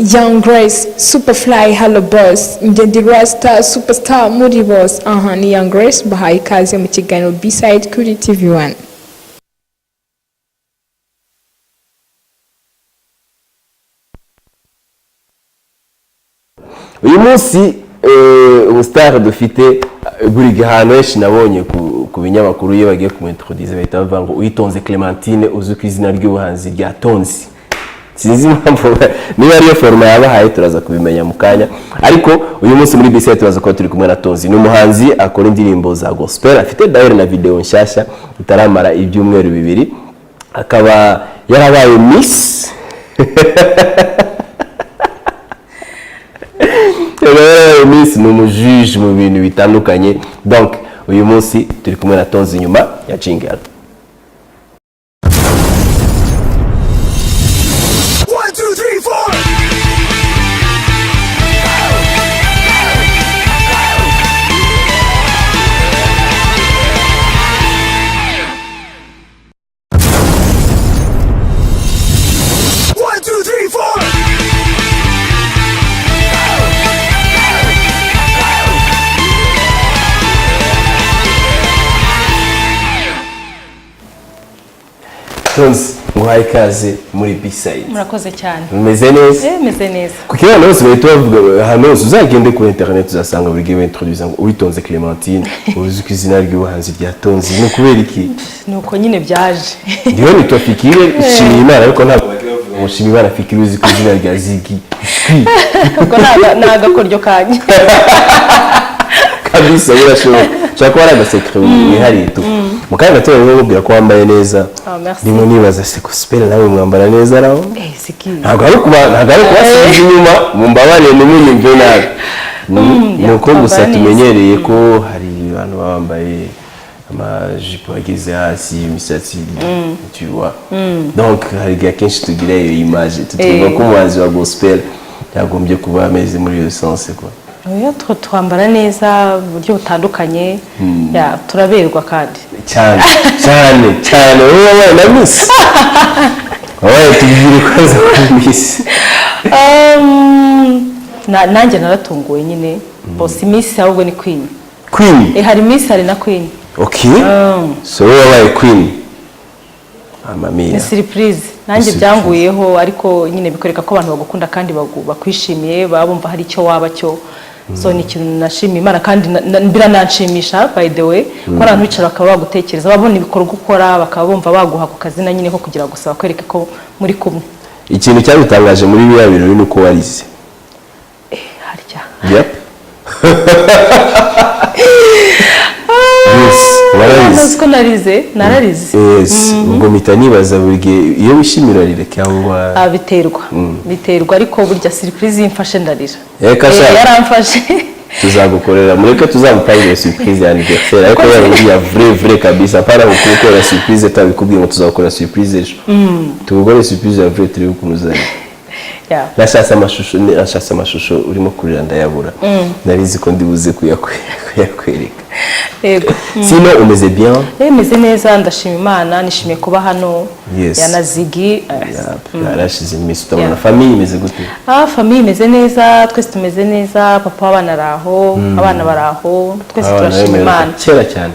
Young Grace, Superfly, Hello Boss, Ngendi Rasta, Superstar muri bose. Aha ni Young Grace, bahaye ikaze mu kiganiro B-side kuri TV1. Uyu munsi umustar dufite, buri gihe ahantu henshi nabonye ku binyamakuru, iyo bagiye kumuintroduise bahita bavuga ngo Uwitonze Clementine, uzwi ku izina ry'ubuhanzi rya Tonzi. Sinzi impamvu, niba ariyo format yabahaye, turaza kubimenya mu kanya. Ariko uyu munsi muri B-side turaza kuba turi kumwe na Tonzi. Ni umuhanzi akora indirimbo za gospel, afite d'ailleurs na video nshyashya itaramara ibyumweru 2, akaba yarabaye Miss, yarabaye Miss, ni umujuge mu bintu bitandukanye. Donc uyu munsi turi kumwe na Tonzi nyuma ya jingle. One, two, three, four. One, two, three, four. Tonzi, nguhaye ikaze muri B-side. Murakoze cyane. Umeze neza? Meze neza. Kuko abantu bose bahita bavuga, ahantu hose uzagende kuri internet uzasanga buri gihe baintroduisa ngo Uwitonze Clementine, uzwi ku izina ry'ubuhanzi rya Tonzi. Ni ukubera iki? Ni uko nyine byaje. Ndiho nitwa Fikire Nshimiyimana, ariko ntabwo bagiye bavuga ngo Nshimiyimana Fikire uzi ku izina rya Ziggy Shwi. Ubwo ni agakoryo kanjye. Kabisa birashoboka, ushobora kuba ari agasecret wihariye tu. Mu kanya gato rero mubwira ko wambaye neza. Ah, merci. Ndimo nibaza se, gospel nawe mwambara neza naho? Ziggy. Ntabwo ari ukubasubiza inyuma, mumbabarire ntimunyumve nabi. Ni uko gusa Twambara neza. tumenyereye ko hari abantu baba bambaye amajipo ageze hasi, imisatsi, tu vois. Donc hari igihe akenshi tugira iyo image, tutumva ko umuhanzi wa gospel yagombye kuba ameze muri iyo sens quoi. Oya, twambara neza mu buryo butandukanye. Ya, turaberwa kandi. Cyane cyane cyane. Wowe wabaye na Miss, wabaye, tubwire ko aza kuri Miss. Nanjye naratunguwe nyine. Boss, Miss ahubwo ni Queen. Queen? Hari Miss, hari na Queen. Okay, so wowe wabaye Queen, mamma mia! Ni surprise nanjye. Surprise. Byanguyeho, ariko nyine bikwereka ko abantu bagukunda kandi bakwishimiye, baba bumva hari icyo waba cyo. So ni ikintu nashimiye Imana kandi birananshimisha, by the way, ko abantu bicara bakaba bagutekereza, babona ibikorwa ukora, bakaba bumva baguha ku kazina nyine ko kugira gusa bakwereke ko muri kumwe. Ikintu cyabitangaje muri biriya birori ni uko warize. Harya? Yep, yes, wararize. Ntazi ko narize, nararize. Yes, ubwo mpita nibaza, buri gihe iyo wishimira urarira cyangwa? Ah, biterwa, biterwa, ariko burya surprise imfashe ndarira. Reka sha. Yaramfashe. Tuzagukorera, mureke tuzamupangire surprise ya anniversaire, ariko ya yindi ya vrai vrai kabisa, apana kugukorera surprise tutabikubwiye ngo tuzakora surprise ejo. Tugukore surprise ya vrai, turebe ukuntu uzajya. Nashatse amashusho urimo kurira ndayabura. Nari nzi ko ndibuze kuyakwereka. Yego. Sinon umeze bien? Meze neza, ndashima Imana, nishimiye kuba hano. Ya na Ziggy. Yarashize iminsi utabona. Famille imeze gute? Ah, famille imeze neza, twese tumeze neza, papa w'abana ari aho, abana bari aho, twese Abana turashima bemerewe. Imana. Kera cyane.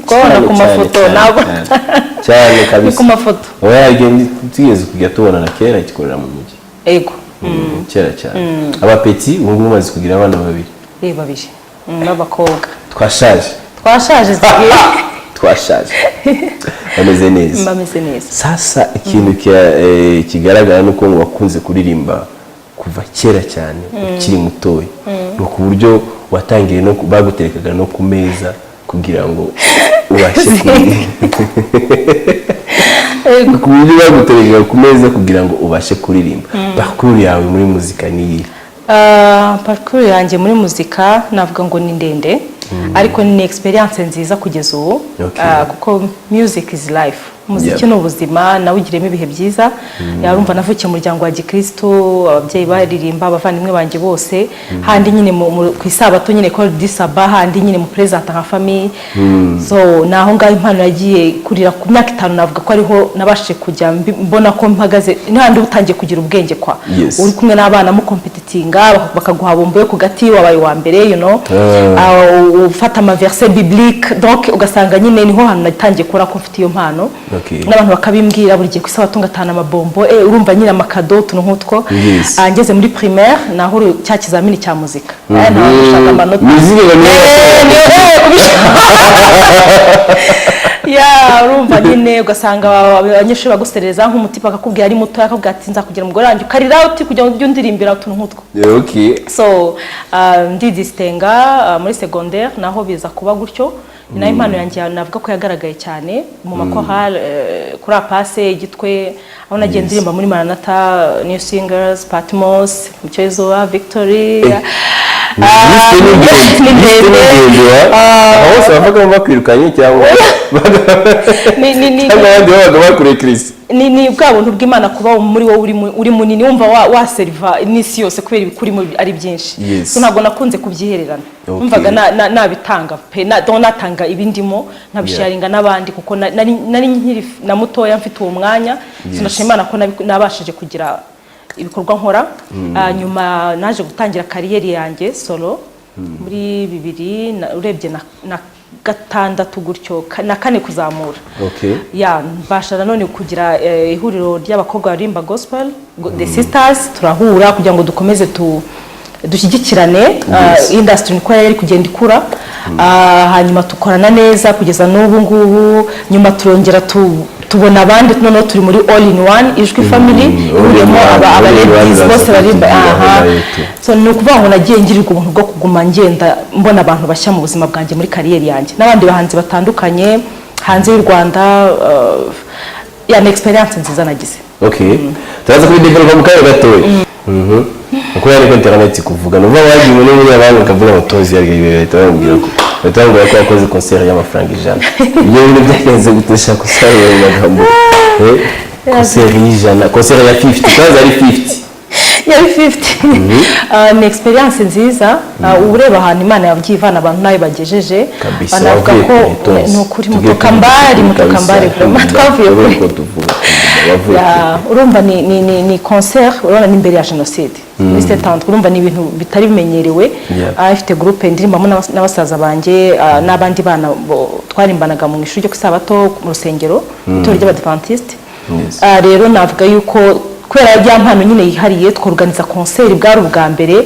Kubabona Cyane, ku cyane, mafoto cyane, ntabwo cyane. Cyane ni kabisa. ku mafoto. Oya, igihe tugeze kujya tubonana kera igikorera mu mujyi. Ego. Kera cyane. Abapetits ubu ngubu umaze kugira abana babiri. Babiri b'abakobwa. Twashaje. Twashaje, Ziggy. Twashaje, bameze neza. Bameze neza. Sasa ikintu kigaragara ni uko ngo wakunze kuririmba kuva kera cyane ukiri mutoya, ni ku buryo watangiye no baguterekaga no ku meza kugira ngo ubashe kuririmba, ku buryo baguterekaga ku meza kugira ngo ubashe kuririmba. Parcours yawe muri muzika ni iyihe? Ah, parcours yanjye muri muzika navuga ngo ni ndende. Ariko ni experience nziza kugeza ubu, kuko music is life, umuziki ni ubuzima, nawugiremo ibihe byiza. Yarumva navukiye mu muryango wa gikristo, ababyeyi baririmba, abavandimwe banjye bose, handi nyine ku isabato nyine école du sabbat, handi nyine mu presenta nka famille. So naho ngaho impano yagiye kurira. Ku myaka 5 navuga ko ariho nabashije kujya mbona ko mpagaze n'ahandi uba utangiye kugira ubwenge kwa uri kumwe n'abana mucompetitinga, bakaguha bombo yo ku gati, wabaye uwa mbere, ufata amaverse biblique. Donc ugasanga nyine niho hantu natangiye kubona ko mfite iyo mpano, n'abantu bakabimbwira buri gihe ku isabato ngatahana amabombo, urumva nyine amakado, utuntu nk'utwo. Ngeze muri primaire naho cya kizamini cya muzika, ntawe gushaka amanota. Musique ngo niyo Niyo, kubishaka ya urumva nyine ugasanga abanyeshuri baguserereza, nk'umutipe akakubwira ari muto, akakubwira ati: "Nzakugira umugore wanjye", ukarira uti kugira ngo ujye undirimbira, utuntu nk'utwo. So ndidisitenga muri secondaire naho biza kuba gutyo. Ni nayo impano yanjye navuga ko yagaragaye cyane mu makorali, kuri APACE Igitwe, aho nagiye ndirimba muri Maranatha, New Singers, Patmos, Mucyo Izuba, Victory. Liste ni ndende. Ni Liste ni ndende. ndende. Aho hose bavaga bakwirukanye cyangwa Ni cyangwa abandi babaga bakuriye kirisi? Ni bwa buntu bw'Imana kuba muri wowe uri munini, wumva waseriva n'isi yose kubera ibikurimo ari byinshi. So ntabwo nakunze kubyihererana. Numvaga nabitanga pe, donc natanga ibindimo nkabisharinga n'abandi, kuko nari nkiri na mutoya mfite uwo mwanya. So ndashima Imana ko nabashije kugira ibikorwa nkora. Nyuma naje gutangira carrière yanjye solo muri bibiri urebye na gatandatu gutyo, na kane kuzamura. Ya, mbasha nanone kugira ihuriro ry'abakobwa baririmba gospel, The Sisters, turahura kugira ngo dukomeze dushyigikirane. Industry niko yari kugenda ikura. Hanyuma tukorana neza kugeza n'ubu ngubu. Nyuma turongera tubona abandi, noneho turi muri All in One Ijwi Family, All in ihuriyemo One, aba All in One ladies bose iraza baririmba. kutugeraho nayo tu. So ni ukuvuga ngo nagiye ngirirwa ubuntu bwo kuguma ngenda mbona abantu bashya mu buzima bwanjye, muri carrière yanjye, n'abandi bahanzi batandukanye hanze y'u Rwanda. Ya, ni experience nziza nagize. Okay, turaza kubidevelopa mu kanya gatoya. Uko yari ko internet kuvuga, ni ukuvuga wagiye muri munyabanki ukavuga ngo Tonzi yari, bahita bamubwira ko yakoze concert y'amafaranga 100. Ibyo bintu byagenze gute? Ushaka gusobanura mu magambo? Concert y'100, concert ya 50, ikibazo ari 50. Yari 50. Ni experience nziza. Uba ureba ahantu Imana yagiye ivana abantu n'ayo bagejeje. Kabisa. Banavuga Wavuye ko kure, Tonzi. Ni ukuri. Tugiye Mutoka tuvuga mbali, kure mutoka kabisa. mbali, vraiment twavuye Alhamdulillah, kure. uko tuvuga, wavuye kure. Ya, urumva ni concert, urabona ni imbere ya jenoside muri Saint, urumva ni ibintu bitari bimenyerewe. Ifite groupe ndirimbamo n'abasaza banjye, n'abandi bana twarimbanaga mu ishuri ryo ku Isabato, mu rusengero, itorero ry'Abadivantiste. Rero navuga yuko kubera ya mpano nyine yihariye, tworganiza concert, bwari ubwa mbere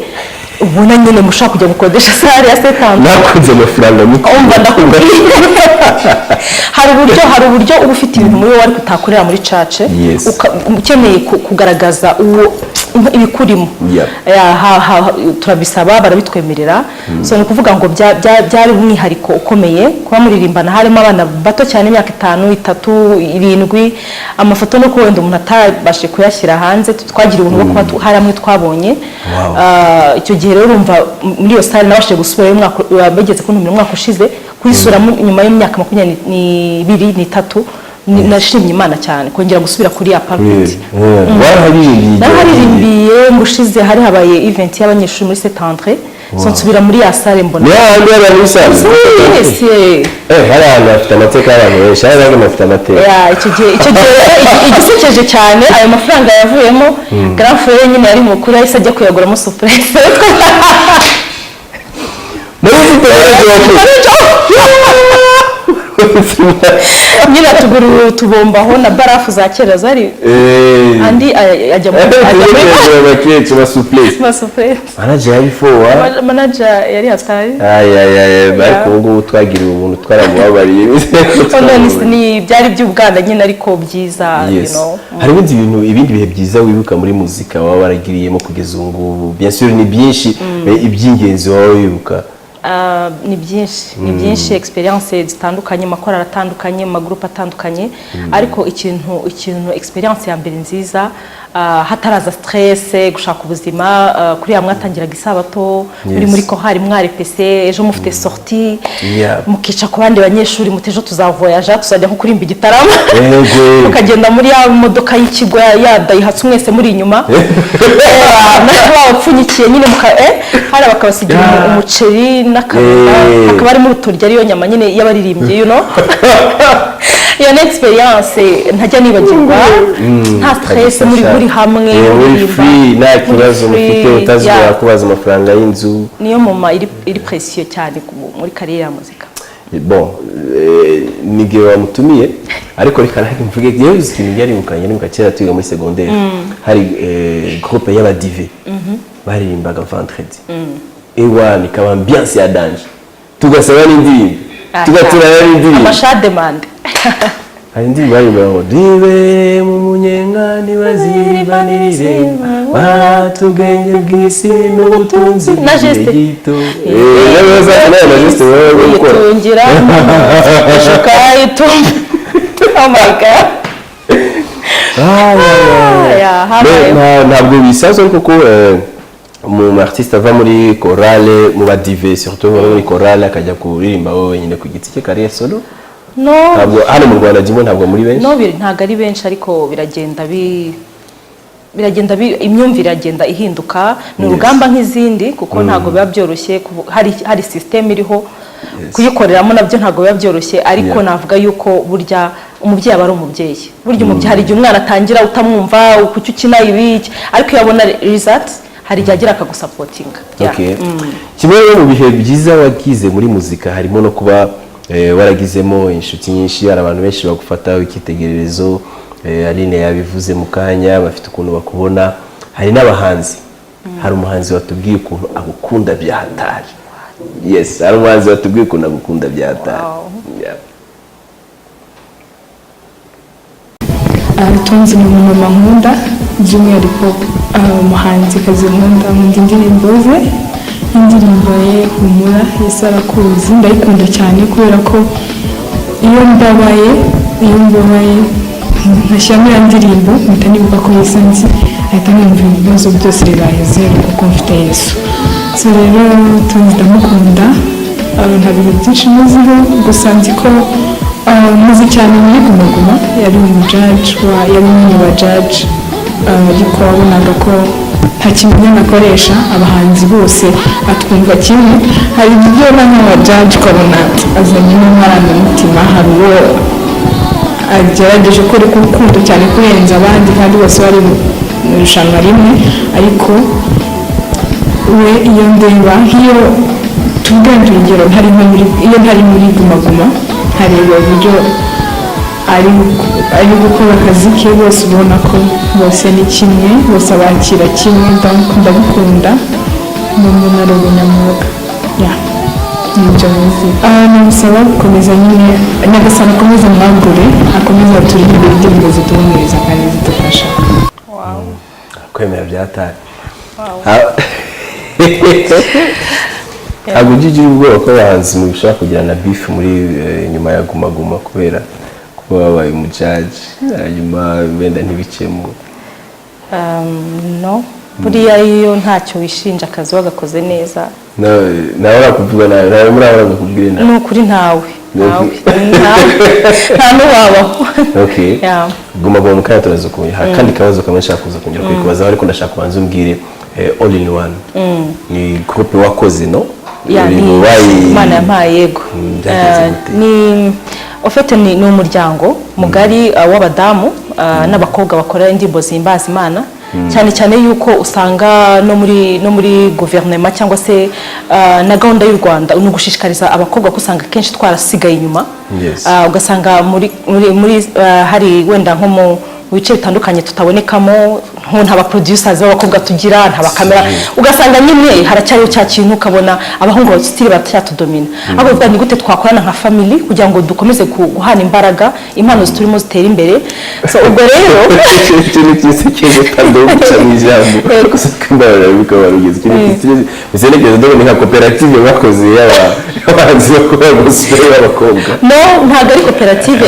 ubona nyine mushaka kujya gukodesha salle ya Saint. Nakunze amafaranga muke. Umva, ndakubwiye, hari uburyo uba ufite ibintu muri wowe ariko utakorera muri church, ukeneye kugaragaza uwo ibikurimo. Ya, turabisaba barabitwemerera. So ni ukuvuga ngo byari umwihariko ukomeye kuba muririmbana, harimo abana bato cyane, imyaka 5, 3, 7. Amafoto no wenda umuntu atabashije kuyashyira hanze, twagira ubuntu bwo kuba hari amwe twabonye. Icyo gihe rero urumva muri iyo salle nabashije gusubirayo umwaka, bageze kuntumira umwaka ushize kuyisuramo nyuma y'imyaka 23. Nashimye Imana cyane kongera gusubira kuri ya pulpit. Waraharirimbye? Naharirimbiye ngo ushize hari habaye event y'abanyeshuri muri Saint André, so nsubira muri ya salle mbona Ni hahandi y'abantu bisanzwe? Yes, yeah. Hari ahantu hafite amateka y'abantu benshi, hari ahantu hafite amateka. Ya, icyo gihe igisekeje cyane, ayo mafaranga yavuyemo, grand frère nyine yari mukuru, yahise ajya kuyaguramo souplesse. Muri ufite manager? Nyine atugurira utubombaho na barafu za kera zari andi ajya muri Abakecuru ba souplesse. Ma souplesse. Manager yari fowa. Manager yari hatari. Ay ay ay, ariko ubu ngubu twagiriwe ubuntu, twaramubabariye. Oh, no, ni byari by'ubwana nyine ariko byiza you know. Hari ibindi bintu, ibindi bihe byiza wibuka muri muzika waba waragiriyemo kugeza ubu ngubu? Bien sûr ni byinshi, mais iby'ingenzi waba wibuka? Ni byinshi, ni byinshi, experience zitandukanye, mu makorali atandukanye, mu magroupe atandukanye, ariko ikintu experience ya mbere nziza Hataraza stress, gushaka ubuzima, kuriya mwatangiraga isabato muri muri korali, mwarepese, ejo mufite sortie, mukica ku bandi banyeshuri muti: "Ejo tuzavoyaja, tuzajya nko kurimba igitaramo." Mukagenda muri ya modoka y'ikigo ya Daihatsu, mwese muri inyuma babapfunyikiye nyine, hari bakabasigira umuceri n'akababa, hakaba harimo urutoryi, ariyo nyama nyine y'abaririmbyi. Iyo ni experience ntajya nibagirwa, nta stress, muri hamwe, Muri muririmba, free, nta muri kibazo free, mufite, utazongera kubaza amafaranga y'inzu. Niyo moment iri précieux cyane muri carrière ya muzika. Bon, ni igihe wamutumiye, ariko reka nanjye mvuge, yewe, uzi ikintu byari nibuka kera twiga muri secondaire, hari groupe y'abadive baririmbaga vendredi, ewana ikaba ambiance ya danger, tugasaba n'indirimbo, tugaturana n'indirimbo. Amashademande. Hari indirimbo baririmba ngo: "Ribe mu munyenga ntibaziribanirire, batubwenge bw'isi n'ubutunzi Na geste. bw'igihe gito." Nawe na geste wowe gukora. Uyitungira ishuka itumba, oh my God. Yeah, habayeho. Ntabwo bisanzwe, ariko ko umu artiste ava muri chorale, mu badive surtout, ava muri chorale akajya kuririmba wowe wenyine ku giti cye, carrière solo. No. Ntabwo hano mu Rwanda jimo, ntabwo muri benshi. No, ntabwo ari benshi, ariko biragenda imyumvire iragenda ihinduka. Ni urugamba nk'izindi, kuko ntabwo biba byoroshye, hari système iriho, kuyikoreramo nabyo ntabwo biba byoroshye, ariko navuga yuko burya umubyeyi aba ari umubyeyi. Burya umubyeyi, hari igihe umwana atangira utamwumva, kuki ukina ibi iki? Ariko iyo abona result, hari igihe agira akagusapotinga. Yeah. Okay. Kimwe rero mu bihe byiza wagize muri muzika harimo no kuba waragizemo inshuti nyinshi, hari abantu benshi bagufata icyitegererezo. Aline yabivuze mu kanya, bafite ukuntu bakubona. Hari n'abahanzi, hari umuhanzi watubwiye ukuntu agukunda bya hatari. Yes, hari umuhanzi watubwiye ukuntu agukunda bya hatari. Yeah. Tonzi ni umumama nkunda by'umwihariko, umuhanzikazi nkunda, nkunda indirimbo ze, indirimbo ye "Humura Yesu Arakuzi" ndayikunda cyane, kubera ko iyo mbabaye nkashyiramo iyo ndirimbo, mpita nibuka ko Yesu anzi, ahita numva ibibazo byose bibaye zeru kuko mfite Yesu. So rero Tonzi ndamukunda. Nta bintu byinshi muziho, gusa nzi ko muzi cyane muri Guma Guma, yari umujaji wa yari umwe mu bajaji, ariko wabonaga ko nta kimenyane akoresha, abahanzi bose atwumva kimwe. Hari ibyo ubona nk'abajaji ukabona azanyemo amarangamutima, hari uwo agerageje kwereka urukundo cyane kurenza abandi, kandi bose bari mu irushanwa rimwe, ariko we iyo ndeba, nk'iyo tuvuge urugero ntari nko muri, iyo ntari muri Guma Guma, nkareba uburyo ari gukora akazi ke, bose ubona ko bose ni kimwe, bose abakira kimwe. Ndabikunda, ni umuntu ari ubunyamwuga, ya nibyo muzi. Namusaba gukomeza nyine, Nyagasani akomeze amwagure, akomeze aturirimbire indirimbo ziduhumuriza kandi zidufasha. Kwemera byatari. Ntabwo ujya ugira ubwoba ko abahanzi mushobora kugirana beef muri nyuma ya Guma Guma, kubera kuba wabaye umujaji, hanyuma wenda ntibicemo? No, buriya iyo ntacyo wishinja, akazi wagakoze neza. Nawe urakuvuga nawe, nawe muri abo bakubwire nawe. Ni ukuri, ntawe, ntawe, ntawe, nta n'uwabaho. Okay. Yeah. Guma Guma mukanya turaza kumenya. Hari akandi kabazo kamwe nshaka kuza kongera kubikubazaho, ariko ndashaka kubanza umbwire, All in One ni groupe wakoze, no? Ya, Uri ni mu Imana yampaye, yego. Byagenze gute? Ni en fait ni umuryango mugari w'abadamu n'abakobwa bakora indirimbo zihimbaza Imana, cyane cyane yuko usanga no muri guverinoma cyangwa se na gahunda y'u Rwanda ni ugushishikariza abakobwa, ko usanga akenshi twarasigaye inyuma. Ugasanga muri hari wenda nko mu bice bitandukanye tutabonekamo, nko nta ba producers b'abakobwa tugira, nta ba camera, ugasanga nyine haracyariho cya kintu, ukabona abahungu still baracyatudomina. Ahubwo bivuga ni gute twakorana nka family kugira ngo dukomeze guhana imbaraga, impano ziturimo zitera imbere. So ubwo rero Ikintu kisekeje, kandi guca mu ijambo gusa, kwimbarira bikaba warugeze ikintu kisekeje, ndabona nka koperative bakoze y'aba y'abahanzi bakora gospel b'abakobwa? No, ntabwo ari koperative,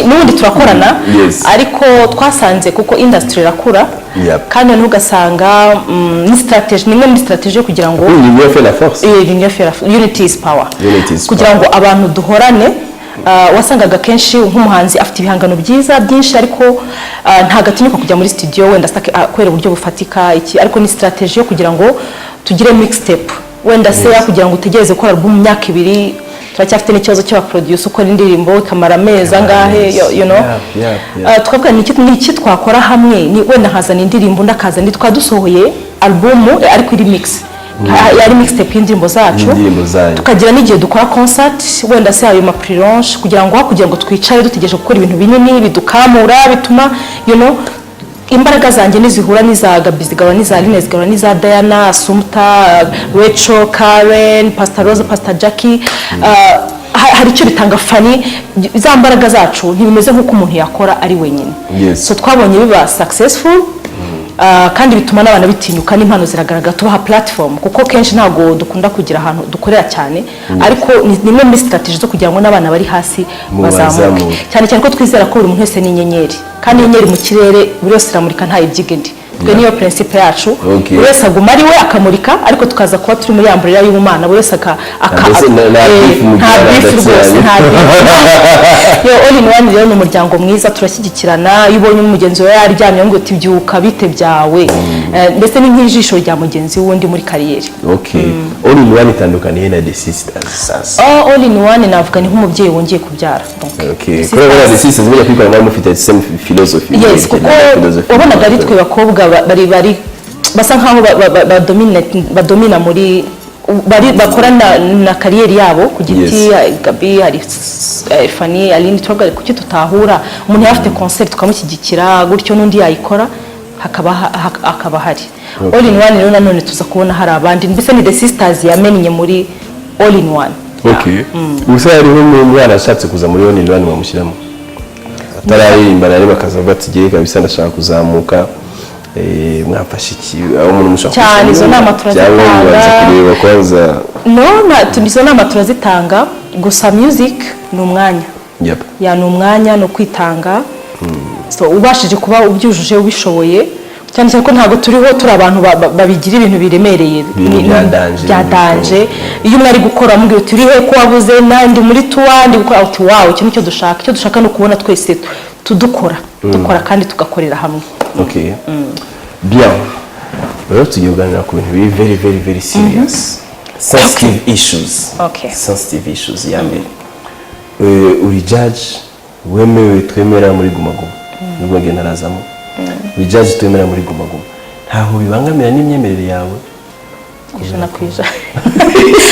n'ubundi turakorana, ariko twasanze kuko industry irakura, kandi noneho ugasanga ni strategy, ni imwe muri strategy yo kugira ngo L'union fait la force. L'union fait la, unity is power. Unity is Kugira power. ngo abantu duhorane, wasangaga kenshi nk'umuhanzi afite ibihangano byiza byinshi, ariko ntabwo atinyuka kujya muri studio wenda kubera uburyo bufatika iki, ariko ni strategy yo kugira ngo tugire mixtape wenda se, kugira ngo utegereze gukora album mu myaka 2. Turacyafite n'ikibazo cy'abaproducer, ukora indirimbo ikamara amezi angahe, you know. Tukavuga ni iki twakora hamwe, ni wenda nkazana indirimbo, undi akazana indi, twaba dusohoye album, ariko iri mix, yari mixtape y'indirimbo zacu. Y'indirimbo zanyu. Tukagira n'igihe dukora concert wenda se, ayo ma pre-launch, kugira ngo aho kugira ngo twicare dutegereje gukora ibintu binini bidukamura, bituma imbaraga zanjye nizihura n'iza Gabi, zigahura n'iza Aline, zigahura n'iza Diana, Asumta, Rachel, Karen, Pastor Rose, Pastor Jackie, hari icyo bitanga. Fani za mbaraga zacu ntibimeze nk'uko umuntu yakora ari wenyine. So twabonye biba successful, kandi bituma n'abantu bitinyuka n'impano ziragaragara, tubaha platform, kuko kenshi ntabwo dukunda kugira ahantu dukorera cyane, ariko ni imwe muri strategy zo kugira ngo n'abana bari hasi bazamuke, Bazamuke. cyane cyane ko twizera ko buri muntu wese ni inyenyeri, kandi inyenyeri mu kirere buri wese iramurika, ntayibyiga indi. Twe niyo principe yacu. Buri wese aguma ari we akamurika, ariko tukaza kuba turi muri umbrella y'ubumana, buri wese aka Mbese nta beef nta mugira beef hagati rwose. yanyu. Nta beef. Yo, All in One rero ni umuryango mwiza, turashyigikirana. Iyo ubonye mugenzi wawe yaryamye ngo uti: "Byuka, bite byawe?" Mbese ni nk'ijisho rya mugenzi w'undi muri carrière. Okay, All in One itandukaniye na The Sisters sasa? Oh, All in One navuga ni nk'umubyeyi wongeye kubyara. Donc, Okay. The Kubera ko Sisters- The Sisters burya kwikora mwari mufite same philosophy. Yes, kuko Philosophy. wabonaga ari twe bakobwa bari basa nkaho badomina muri bari bakora na carrière yabo ku giti. Gabi, hari Fanny, Aline, turavuga kuki tutahura, umuntu yaba afite concert tukamushyigikira gutyo, n'undi yayikora hakaba hari All in One. Rero nanone tuza kubona hari abandi, mbese ni The Sisters yamennye muri All in One. Okay, gusa hariho n'umwana ashatse kuza muri All in One bamushyiramo, atararirimba na rimwe, akaza avuga ati: "Ngiye kabisa, ndashaka kuzamuka, mwamfasha iki?" Aho umuntu mushaka Cyane, izo nama cyangwa turazitanga. mubanza kureba kwanza? No, izo nama turazitanga, gusa music ni umwanya. Ya, ni umwanya, ni ukwitanga. So ubashije kuba ubyujuje, ubishoboye, cyane cyane ko ntabwo turiho turi abantu babigira ibintu biremereye. Ibintu bya danger. Bya danger. Iyo umwe ari gukora, amubwira uti: "Urihe ko wabuze?" "Nandi muri tuwa ndi gukora." Uti: "Wow, icyo nicyo dushaka." Icyo dushaka ni ukubona twese tudukora, dukora kandi tugakorera hamwe. Okay, bien. Rero tugiye kuganira ku bintu biri very very very serious, sensitive issues. Sensitive issues ya mbere, uri judge wemewe, twemera muri Guma Guma, nubwo ngenda narazamo, uri judge twemera muri Guma Guma, ntaho bibangamira n'imyemerere yawe? 100%,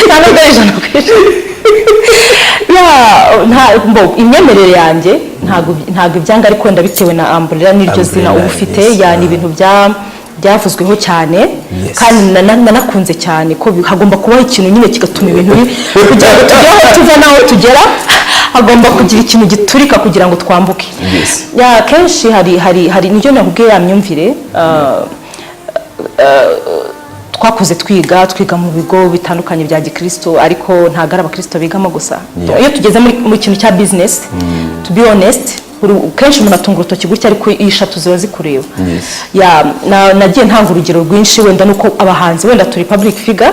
nta nubwo ari 100%. Ya, nta mbo imyemerere yanjye ntabwo ibyanga, ariko wenda bitewe na umbrella n'iryo zina uba ufite. Ya, ni ibintu byavuzweho cyane, kandi nanakunze cyane ko hagomba kubaho ikintu nyine kigatuma ibintu kugira ngo tugere aho tuva n'aho tugera, hagomba kugira ikintu giturika kugira ngo twambuke. Ya, kenshi hari nibyo nakubwiye, ya myumvire, twakuze twiga mu bigo bitandukanye bya gikristo, ariko ntabwo ari abakristo bigamo gusa. Iyo tugeze mu kintu cya business, to be honest, kenshi umuntu atunga urutoki gutya, ariko eshatu ziba zikureba. Ya, nagiye ntanga urugero rwinshi, wenda nuko abahanzi wenda turi public figure,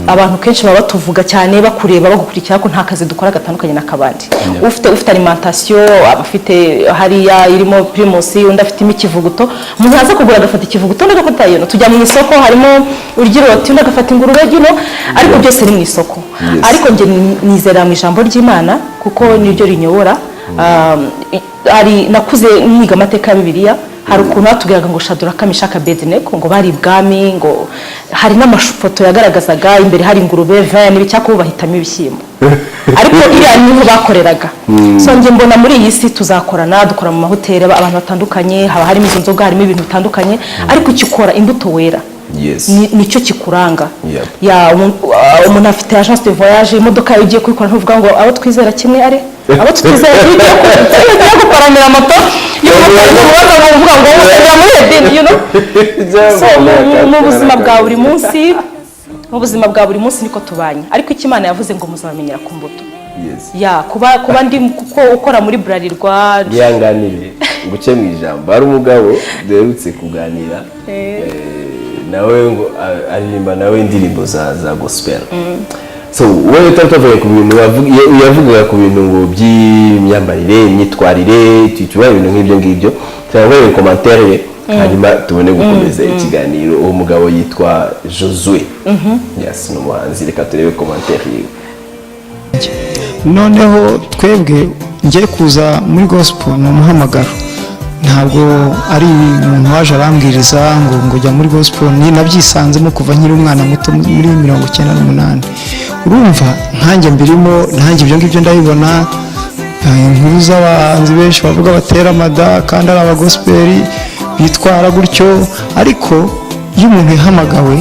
abantu kenshi baba batuvuga cyane, bakureba, bagukurikira, ko nta kazi dukora gatandukanye n'akabandi. Ufite alimentation aba afite hariya irimo Primus, undi afitemo ikivuguto. Umuntu aza kugura agafata ikivuguto, undi agafata iyo. Tujya mu isoko, harimo urya undi agafata ingurube, ariko byose ni mu isoko. Ariko njye nizera mu ijambo ry'Imana kuko niryo rinyobora. Hari nakuze niga amateka ya Bibiliya, hari ukuntu batubwiraga ngo Shaduraka, Meshaka, Abedenego ngo bari ibwami, ngo hari n'amafoto yagaragazaga imbere hari ingurube, vin n'ibicyako, bahitamo ibishyimbo, ariko iriya niho bakoreraga. So njye mbona muri iyi si tuzakorana, dukora mu mahoteli, abantu batandukanye, haba harimo izo nzoga, harimo ibintu bitandukanye, ariko icyo ukora, imbuto wera, nicyo kikuranga. Ya, umuntu afite agence de voyage, imodoka yawe ugiye kuyikora, ntuvuga ngo abo twizera kimwe ari abo tutizera. Iyo ugiye guparamira moto y'umumotari, ntubaza ngo uvuga ngo usengera muri iyo dini. So mu buzima bwa buri munsi Mu buzima bwa buri munsi niko tubanye, ariko icyo Imana yavuze ngo muzabamenyera ku mbuto. Ya kuba ndi kuko ukora muri Bralirwa. Yihanganire nguce mu ijambo, hari umugabo duherutse kuganira, nawe ngo aririmba nawe indirimbo za gospel. So wowe utari ku bintu yavugaga, ku bintu ngo by'imyambarire, imyitwarire, tuba ibintu nk'ibyo ngibyo, cyangwa commentaire ye, hanyuma tubone gukomeza ikiganiro. Uwo mugabo yitwa Josue, yes, ni umuhanzi. Reka turebe commentaire yiwe. Noneho twebwe ngiye kuza muri gospel ni umuhamagaro, ntabwo ari umuntu waje arambwiriza ngo jya muri gospel. Ni nabyisanzemo kuva nkiri umwana muto muri 98. Urumva nkanjye mbirimo, nkanjye ibyo ngibyo ndabibona. Inkuru z'abahanzi benshi bavuga batera amada kandi ari abagospel bitwara gutyo, ariko iyo umuntu yahamagawe,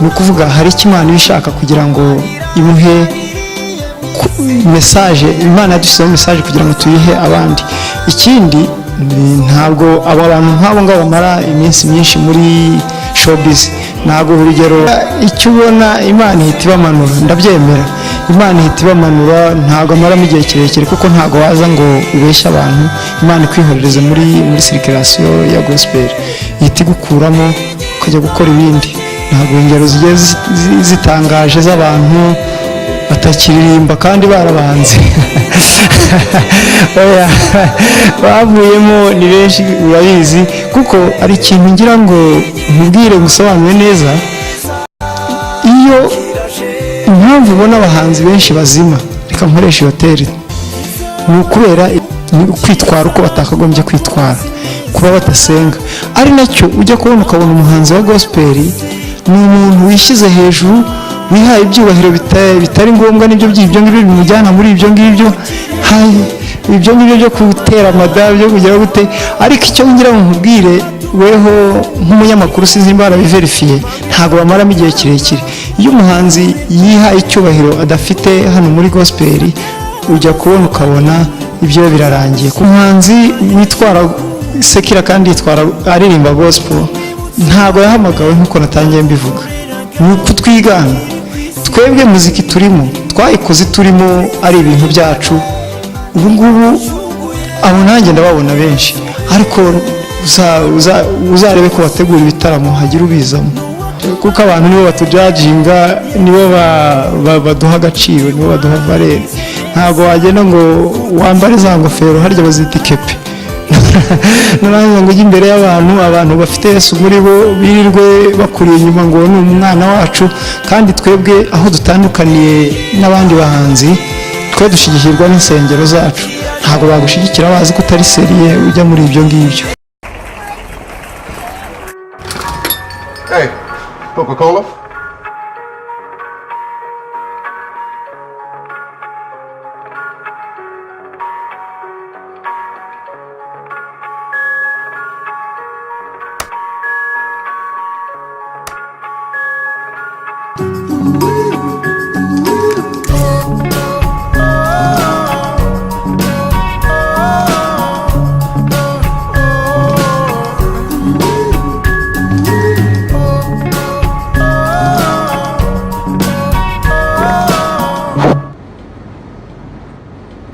ni ukuvuga hari icyo Imana iba ishaka kugira ngo imuhe message. Imana yadushyizeho message kugira ngo tuyihe abandi. Ikindi ntabwo abo bantu nk'abo ngabo bamara iminsi myinshi muri showbiz. Ntabwo, urugero, icyo ubona Imana ihita ibamanura, ndabyemera, Imana ihita ibamanura. Ntabwo amaramo igihe kirekire, kuko ntabwo waza ngo ubeshye abantu, Imana ikwihorereze muri circulation ya gospel, ihita igukuramo ukajya gukora ibindi. Ntabwo ingero zigiye zitangaje z'abantu batakiririmba kandi barabanze, oya, bavuyemo ni benshi, urabizi. Kuko ari ikintu ngira ngo nkubwire, ngusobanure neza. Iyo impamvu ubona abahanzi benshi bazima, reka nkoreshe iyo terme, ni ukubera ni ukwitwara uko batakagombye kwitwara, kuba badasenga. Ari nacyo ujya kubona ukabona umuhanzi wa gospel ni umuntu wishyize hejuru, wihaye ibyubahiro bitari ngombwa. Nibyo by'ibyo ngibyo bimujyana muri ibyo ngibyo, hayi, ibyo ngibyo byo gutera amada, byo kugira gute. Ariko icyo ngira ngo nkubwire weho nk'umunyamakuru, sinzi niba warabiverifiye, ntabwo bamaramo igihe kirekire. Iyo umuhanzi yihaye icyubahiro adafite hano muri gospel, ujya kubona ukabona ibyo birarangiye. Ku muhanzi witwara secular kandi yitwara aririmba gospel, ntabwo yahamagawe. Nk'uko natangiye mbivuga, ni ukutwigana. Twebwe muziki turimo twayikoze turimo, ari ibintu byacu. Ubu ngubu abo nanjye ndababona benshi, ariko uzarebe ko bategura ibitaramo hagira ubizamo, kuko abantu nibo batujudginga, nibo baduha agaciro, nibo baduha valeur. Ntabwo wagenda ngo wambare za ngofero, harya bazita ikepe, nurangiza ngo ujye imbere y'abantu, abantu bafite Yesu muri bo, birirwe bakuriye inyuma ngo ni umwana wacu. Kandi twebwe aho dutandukaniye n'abandi bahanzi, twe dushyigikirwa n'insengero zacu. Ntabwo bagushyigikira bazi ko utari sérieux ujya muri ibyo ngibyo. Hey, Coca-Cola?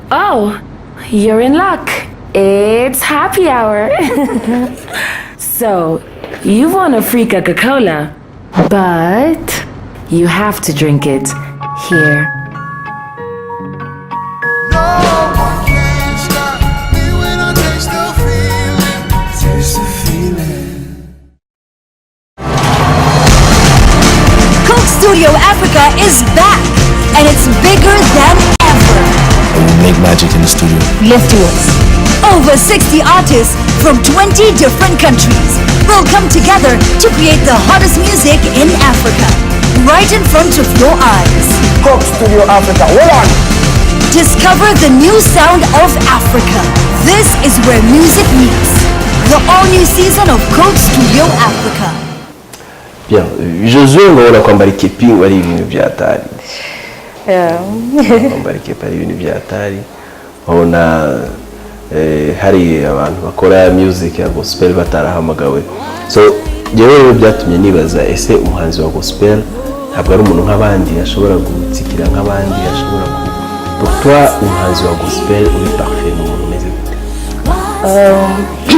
Oh, you're in luck. It's happy hour. So, you won a free Coca Cola, but you have to drink it here. No one can stop me when I taste the feeling. Taste the feeling. Coke Studio Africa is back, and it's bigger than ever. We make magic in the studio. Lift to us. Over 60 artists from 20 different countries will come together to create the hottest music in Africa, right in front of your eyes. Coke Studio Africa. Hold on. Discover the new sound of Africa. This is where music meets. The all-new season of Coke Studio Africa. Bien, Josue, ngo kwambara ikepi ngo ari ibintu bya hatari, kwambara ikepi ari ibintu bya hatari. Nkabona hari abantu bakora music ya gospel batarahamagawe. So njyewe rero byatumye nibaza, ese umuhanzi wa gospel Ntabwo ari umuntu nk'abandi, ashobora gutsikira nk'abandi, ashobora ku. Pour toi, umuhanzi wa gospel uri parfait ni umuntu umeze gute?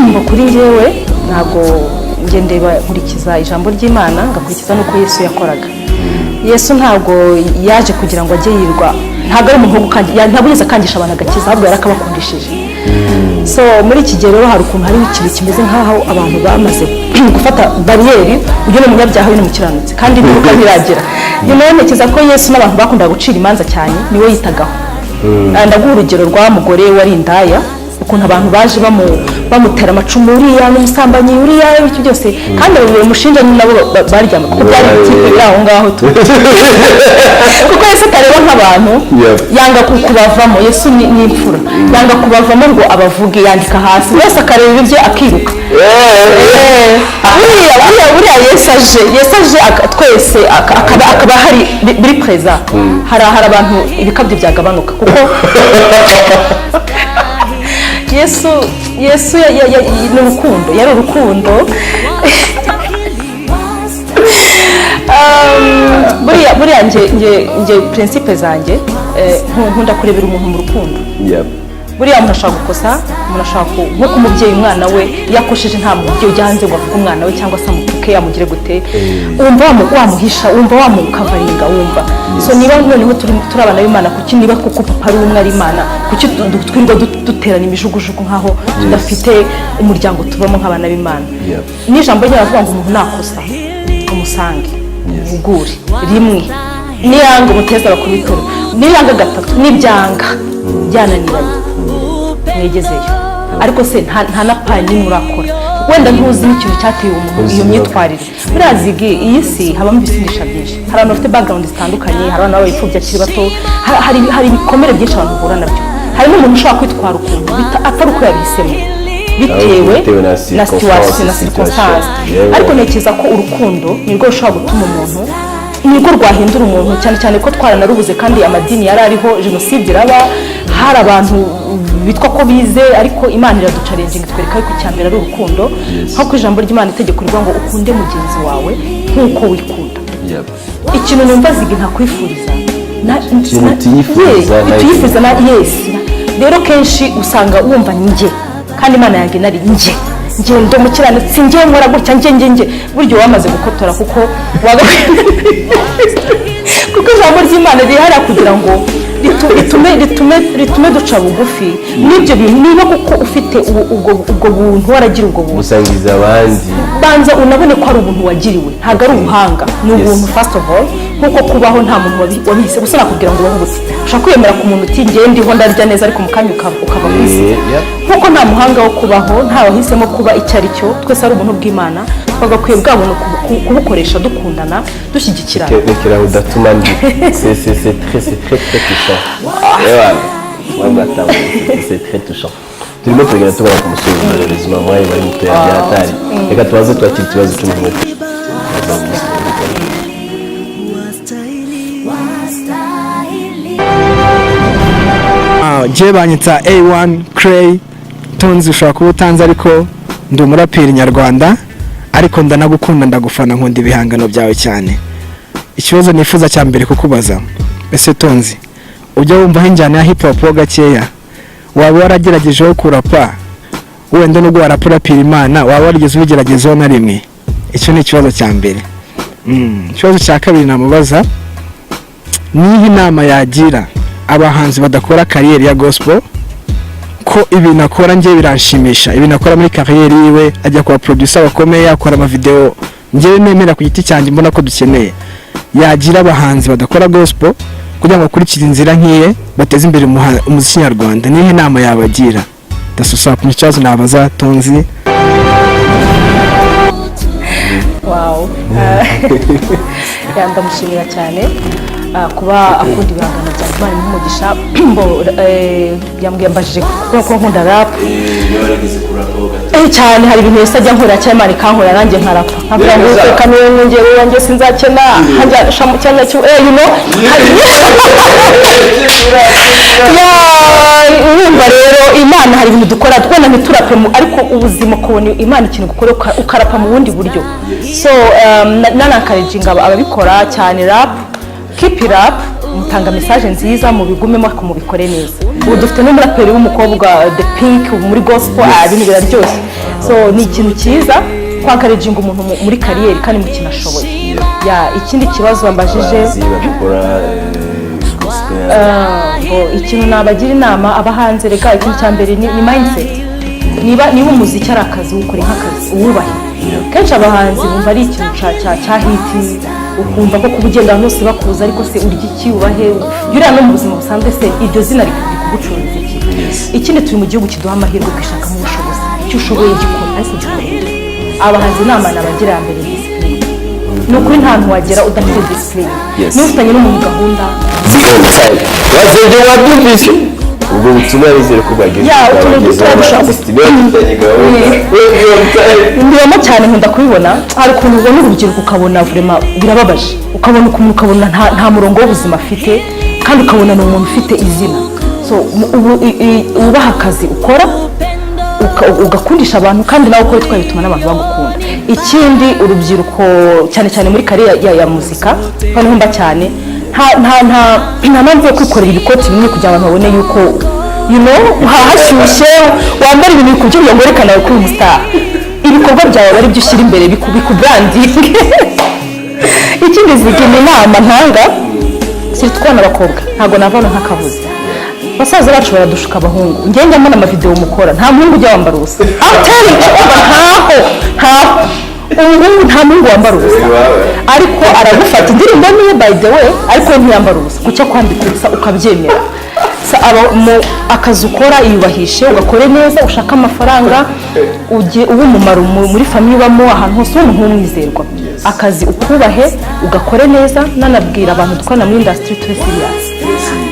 Ngo kuri njyewe, ntabwo njye ndeba, nkurikiza ijambo ry'Imana, ngakurikiza n'uko Yesu yakoraga. Yesu ntabwo yaje kugira ngo ajye yirwa, ntabwo ari umuntu wo gukangisha, ntabwo yigeze akangisha abantu agakiza, ahubwo yarakabakundishije. So muri iki gihe rero hari ukuntu hariho ikintu kimeze nk'aho abantu bamaze gufata bariyeri: uyu ni umunyabyaha, uyu ni umukiranutsi, kandi imperuka ntiragera. Nyuma rero ntekereza ko Yesu n'abantu bakundaga gucira imanza cyane niwe yitagaho. Ndaguha urugero rwa mugore wari indaya, ukuntu abantu baje bamutera amacumu, uriya ni umusambanyi, uriya ibyo byose, kandi abo bamushinja ni nabo baryama, kuko byari ibitipe biri aho ngaho tu. Kuko Yesu atareba nk'abantu, yanga kubavamo. Yesu ni imfura, yanga kubavamo ngo abavuge, yandika hasi, wese akareba ibye akiruka. Buriya Yesu aje twese akaba hari biri présent, hari abantu ibikabyo byagabanuka, kuko Yesu ni urukundo, yari urukundo. Buriya nge principe zanjye, nkunda kurebera umuntu mu rukundo. Buriya umuntu ashobora gukosa, umuntu ashobora nko kumubyeyi, umwana we iyo akosheje, nta mubyeyi ujya hanze ngo avuge umwana we cyangwa se amutuke, amugire gute. Wumva wamuhisha, wumva wamukavaringa, wumva. So niba noneho turi abana b'Imana, kuki niba kuko papa ari umwe, ari Imana, kuki twirirwa duterana imijugujugu nk'aho tudafite umuryango tubamo nk'abana b'Imana? N'ijambo rye baravuga ngo umuntu nakosa umusange, uhugure rimwe, niyanga umuteza abakubitiro, niyanga gatatu, nibyanga byananiranye mwegezeyo. Ariko se nta na pas n'imwe urakora, wenda ntuzi n'ikintu cyateye uwo muntu iyo myitwarire. Buriya zigi, iyi si habamo ibisindisha byinshi, hari abantu bafite background zitandukanye, hari abana babaye imfubyi akiri bato, hari ibikomere byinshi abantu bahura nabyo. Hari n'umuntu ushobora kwitwara ukuntu atari uko yabihisemo, bitewe bitewe na na circonstance, situation na circonstance. Situation. Ariko ntekereza ko urukundo nirwo rushobora gutuma umuntu, nirwo rwahindura umuntu, cyane cyane ko twaranarubuze. Kandi amadini yari ariho, jenoside iraba, hari abantu bitwa ko bize, ariko Imana iraduchallenginga, itwereka yuko icya mbere ari urukundo. Nko ku ijambo ry'Imana, itegeko rivuga ngo ukunde mugenzi wawe nk'uko wikunda. Ikintu numva zigi ntakwifuriza Ikintu utiyifuriza, utiyifuriza na yes. Rero kenshi usanga wumva njye, kandi Imana yanjye nari njye, njye ndi umukiranutsi, njye nkora gutya, njye njye njye. Burya wamaze gukotora, kuko ijambo ry'Imana rihari kugira ngo ritume duca bugufi n'ibyo bintu. Niba kuko ufite ubwo buntu, waragira ubwo buntu, gusangiza abandi. Banza unabone ko ari ubuntu wagiriwe, ntabwo ari ubuhanga, ni ubuntu first of all. Nkuko kubaho nta muntu wabihise gusa nakubwira ngo ubaho gute. Ushobora kwiyemera ku muntu uti ngewe ndiho, ndarya neza, ariko mu kanya ukava ku isi. Nkuko nta muhanga wo kubaho, nta wahisemo kuba icyo ari cyo, twese ari ubuntu bw'Imana. Twagakwiye bwa buntu kubukoresha dukundana, dushyigikirana. Rekera udatuma ndi, c'est très très touchant. Ewana wabwatawe, c'est très touchant. Turimo turagenda tugana ku musozo. Malheureusement mwaye bari mutoya bya hatari. Reka tubaze twakira ikibazo cy'umuntu. Jye banyita A1 Cray Tonzi. Ushobora kuba utanzi, ariko ndi umuraperi nyarwanda, ariko ndanagukunda, ndagufana, nkunda ibihangano byawe cyane. Ikibazo nifuza cya mbere kukubaza: ese Tonzi, ujya wumvaho injyana ya hip hop ho gakeya? Waba warageragejeho kurapa? Wenda nubwo warapa urapira Imana, waba warigeze ubigeragezaho na rimwe? Icyo ni ikibazo cya mbere. Ikibazo cya kabiri namubaza: niba inama yagira abahanzi badakora carrière ya gospel, ko ibintu akora njye biranshimisha, ibintu akora muri carrière yiwe, ajya kuba producer bakomeye, akora amavideo njyewe nemera ku giti cyanjye, mbona ko dukeneye, yagira abahanzi badakora gospel kugira ngo bakurikire inzira nk'iye, bateze imbere umuziki nyarwanda, nihe inama yabagira? Ndasusa ku kibazo nabaza Tonzi. Wow. Ndamushimira cyane kuba akunda ibihangano byanjye, Imana imuhe umugisha. Mbo, yambwiye, ambajije kubera ko nkunda rap. Cyane, hari ibintu Yesu ajya nkorera cyane, Imana ikankorera nanjye nkarapa, nkavuga ngo Uwiteka niwe mwungeri wanjye, sinzakena, nkajya mu cyanya cy'u you know Ya, urumva rero Imana hari ibintu dukora twenda. ntiturape ariko ubuzima, ukabona Imana ikintu gukora, ukarapa mu bundi buryo. So nanencouraginga ababikora cyane rap, keep it up, mutanga message nziza, mubigumemo ariko mubikore neza. Ubu dufite n'umuraperi w'umukobwa, The Pink, muri gospel. Ah, ibintu biraryoshye. So ni ikintu cyiza kwencouraginga umuntu muri carrière kandi mu kintu ashoboye. Ya, ikindi kibazo wambajije? Abahanzi bagakora gospel. Ngo ikintu nabagira inama abahanzi, reka, ikintu cya mbere ni mindset. Niba umuziki ari akazi, wukore nk'akazi, uwubahe. Kenshi abahanzi bumva ari ikintu cya hit, ukumva ko kuba ugenda ahantu hose bakuza, ariko se urya iki? Ubahe uriya no mu buzima busanzwe se iryo zina rikugucururiza iki? Ikindi, turi mu gihugu kiduha amahirwe kwishakamo ubushobozi. Icyo ushoboye gikora, ariko gikora. Abahanzi, inama nabagira ya mbere, discipline. Ni ukuri, nta hantu wagera udafite discipline. Niba ufitanye n'umuntu gahunda Wasebye, wabyumvise ubwo butumwa, nizere ko bwageze Ya, utuntu dutoya dushobora bwabagezeho. Niba dufitanye gahunda. Mbibamo cyane, nkunda kubibona. Hari ukuntu ubona urubyiruko, ukabona vraiment birababaje, ukabona ukuntu, ukabona nta murongo w'ubuzima afite, kandi ukabona ni umuntu ufite izina. So ubu wubaha akazi ukora, ugakundisha abantu, kandi nawe uko witwaye bituma n'abantu bagukunda. Ikindi, urubyiruko cyane cyane muri carrière ya muzika, noneho mba cyane, nta mpamvu yo kwikorera ibikoti bimwe kugira ngo abantu babone yuko hashyushye, wambara ibintu bikubyumva ngo werekane ko uri umustar. Ibikorwa byawe ari byo ushyira imbere, bikubrandinge. Ikindi, zigira inama ntanga si twana abakobwa, ntabwo navana nk'akabuze. Basaza bacu baradushuka, abahungu. Njye njya mbona amavideo mukora, nta muhungu ujya wambara ubusa. I'm telling you, umva, ntaho, ntaho umuhungu, nta muhungu wambara ubusa, ariko aragufata indirimbo niye, by the way, ariko we ntiyambara ubusa. Kucyo kwambika ubusa ukabyemera? Aba mu akazi ukora, iyubahishe, ugakore neza, ushake amafaranga, ujye uba umumaro muri famille ubamo, ahantu hose ube umuntu w'umwizerwa. Akazi ukubahe, ugakore neza. Nanabwira abantu dukorana muri industry, tube serious.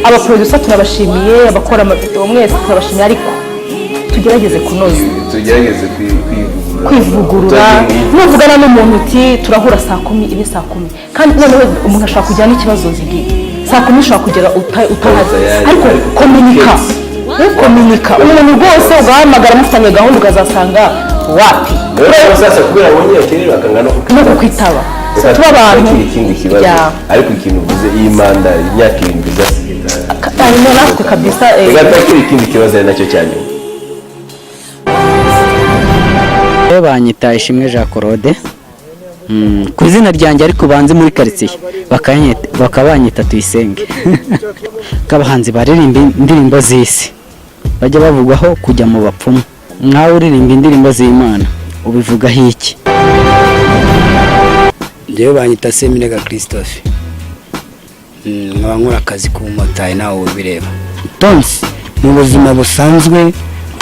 Abaproducer turabashimiye, abakora amavideo mwese turabashimiye, ariko tugerageze kunoza. Tugerageze kwivugurura. Kwivugurura. Nuvugana n'umuntu uti turahura saa 10, ibe saa 10. Kandi noneho umuntu ashobora kugira n'ikibazo zigiye saa 10, ushobora kugera utahari, ariko kominika. Kominika umuntu rwose, ugahamagara mufitanye gahunda, ukazasanga wapi. Rero sasa kubera abonye yakerewe akanga no no kukwitaba. So, tuba abantu Kiri ikindi kibazo. Ariko ikintu uvuze, iyi manda imyaka 7 izasiga Harimo natwe kabisa. Reka twakire ikindi kibazo, ari nacyo cya nyuma. Banyita Ishimwe Jean Claude ku izina ryanjye, ariko banze muri karitsiye bakaba banyita Tuyisenge. Ko abahanzi baririmba indirimbo z'isi bajya bavugwaho kujya mu bapfumu, nkawe uririmba indirimbo z'Imana, ubivugaho iki? Njyewe banyita Seminega Christophe, nkaba nkora akazi k'ubumotari, nawe ubireba. Tonzi mu buzima busanzwe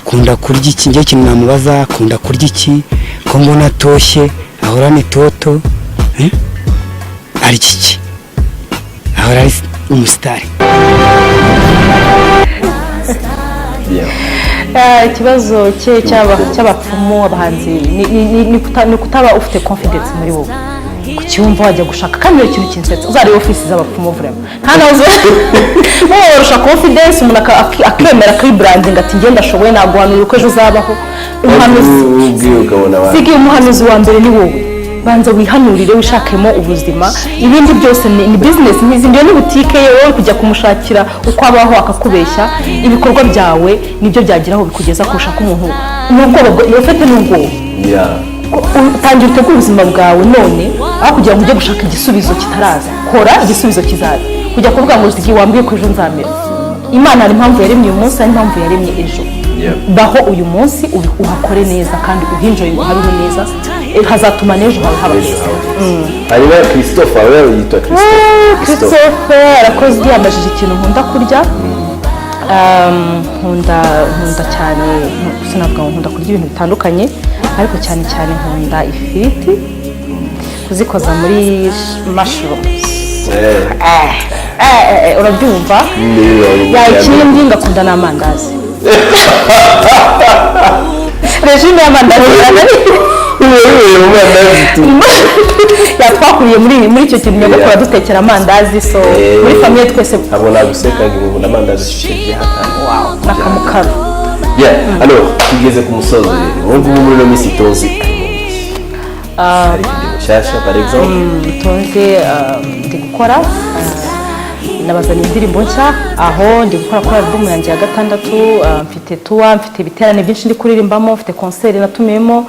kunda kurya iki? Njye ikintu namubaza, akunda kurya iki, ko mbona atoshye, ahorana itoto, eh? Arya iki, ahora ari umusitari? Ikibazo cye cy'abapfumu, abahanzi, ni kutaba ufite confidence muri wowe, kucyumva wajya gushaka. Kandi iyo kintu kinsetsa, uzareba ofisi z'abapfumu, vraiment nta nawe barusha confidence. Umuntu akemera, akibrandinga, ati ngenda ashoboye, naguhanurira uko ejo uzabaho. Umuhanuzi Ubwiye ukabona abantu. Siga, umuhanuzi wa mbere ni wowe. Banza wihanurire, wishakemo ubuzima, ibindi byose ni business nk'izindi. Iyo ni butike ye, wowe kujya kumushakira uko abaho akakubeshya. Ibikorwa byawe nibyo byagira aho bikugeza kurusha ko umuntu n'ubwoba iyo ufite n'ubwoba. Utangira utegure ubuzima bwawe none, aho kugira ngo ujye gushaka igisubizo kitaraza. Kora, igisubizo kizaza. Kujya kuvuga ngo zigi wambwiye ko ejo nzamera, Imana hari impamvu yaremye uyu munsi, hari impamvu yaremye ejo. Baho uyu munsi, uhakore neza kandi uhinjoye, uhabeho neza. Hazatuma n'ejo hawe haba heza. Hanyuma Christophe, we yitwa Christophe. Christophe arakoze, yambajije ikintu nkunda kurya. Nkunda cyane, sinavuga ngo nkunda kurya ibintu bitandukanye, ariko cyane cyane nkunda ifiriti kuzikoza muri mushroom. Urabyumva? Ya, ikindi ngakunda n'amandazi, régime y'amandazi. Ya, twakuriye muri icyo kintu, nyogokuru adutekera amandazi, so muri famille twese. Ntabwo naguseka ngo nkunda amandazi ashyushye bya hatari. N'akamukaro. Bien, alors tugeze ku musozo rero. Ubu ngubu muri ino minsi Tonzi hari video nshyashya, par exemple? Tonzi, ndi gukora, nabazaniye indirimbo nshya, aho ndi gukora kuri album yanjye ya gatandatu. Mfite tour, mfite ibiterane byinshi ndi kuririmbamo, mfite concert natumiyemo,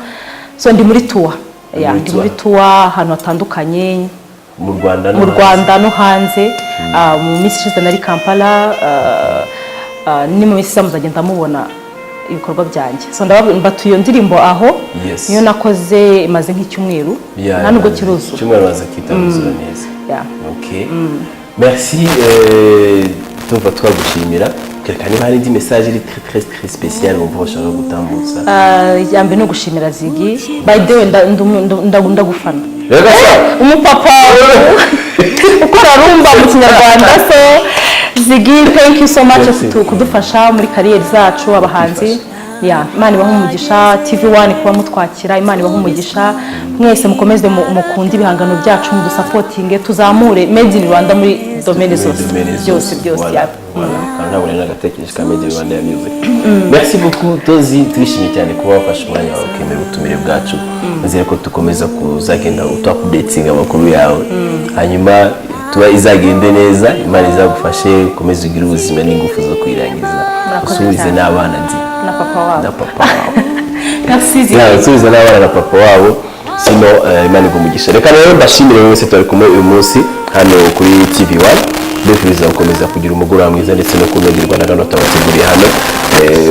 so ndi muri tour. Yeah, Muri ndi tour. muri tour ahantu hatandukanye. Mu Rwanda no Mu hanze. Rwanda no hanze. Mu minsi ishize nari Kampala, ni mu minsi iza muzagenda mubona ibikorwa byanjye. So mbatuye iyo ndirimbo aho, niyo nakoze, imaze nk'icyumweru, nta nubwo kiruzura. Icyumweru baza kitaruzura neza. Yeah. Ok, merci. Tuva twagushimira. Kereka niba hari indi message iri très très très spéciale wumva ushaka gutambutsa. Ya mbere ni ugushimira Ziggy. By the way, ndagufana. Rega sa. Umupapa ukora rumba mu Kinyarwanda. So Ziggy, thank you so much Merci. kudufasha muri carrière zacu abahanzi. Ya, Imana ibahe umugisha. TV One, kuba mutwakira, Imana ibahe umugisha mwese. Mukomeze mukunde ibihangano byacu, mudusupportinge, tuzamure made in Rwanda muri domaine zose. Domaine. Byose byose. Voilà, Ya. voilà. Kandi ntabwo nari nagatekereje ka Made in Rwanda ya music. Merci beaucoup Tonzi, turishimye cyane kuba wafashe umwanya wawe ukemera ubutumire bwacu. Nizere ko dukomeza kuzagenda utuupdatinga amakuru yawe, hanyuma tuba izagende neza. Imana izagufashe, ukomeze ugire ubuzima n'ingufu zo kuyirangiza. Murakoze Usubize cyane. n'abana ndi Na papa wabo. Na papa wabo. Merci, Ziggy. Yeah, usubize n'abana na papa wabo. Sino Imana iguha umugisha. Reka rero mbashimire mwese twari kumwe uyu munsi hano kuri TV One, mbifuriza gukomeza kugira umugoroba mwiza ndetse no kunogerwa na gahunda tubateguriye hano.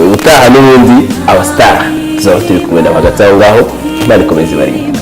Ubutaha n'ubundi abastar tuzaba turi kumwe nabo. Hagati aho ngaho, Imana ikomeze ibarinde.